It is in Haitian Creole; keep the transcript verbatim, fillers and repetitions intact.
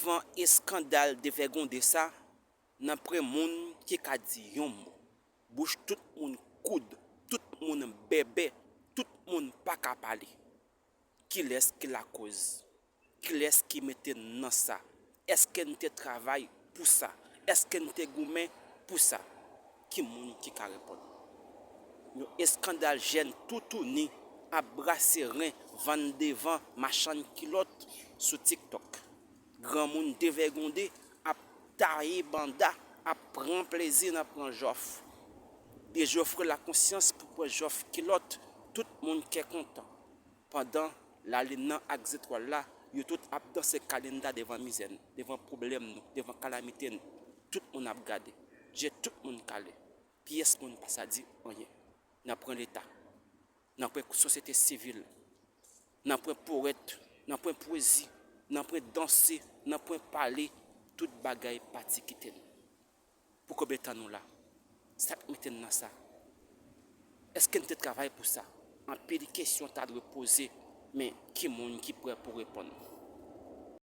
Nan eskandal devègonde sa, nan pwen moun ki ka di yon mo. Bouch tout moun koud, tout moun bèbè, tout moun pa ka pale. Kilès ki lakoz? Kilès ki mete n nan sa? Èske n te travay pou sa? Èske n te goumen pou sa? Ki moun ki ka reponn? Yon eskandal jèn toutouni ap brase ren, vann devan machann kilòt sou TikTok. Granmoun devègonde ap taye banda, ap pran plezi nan pran jòf. Dejofre lakonsyans pou pran jòf kilòt, tout moun kè kontan. Pandan lalin nan ak zetwal la, yo tout ap danse kalinda devan mizè n, devan pwoblèm nou, devan kalamite n. Tout moun ap gade. Je tout moun kale. Pyès moun pa sa di anyen. Nan pwen Leta, nan pwen sosyete sivil, nan pwen powèt, nan pwen pwezi, nan pwen danse, nan pwen pale, tout bagay pati kite n. Pou konbyen tan nou la? Sa k mete n nan sa? Èske n te travay pou sa? Anpil kesyon ta dwe poze, men ki moun ki prè pou reponn?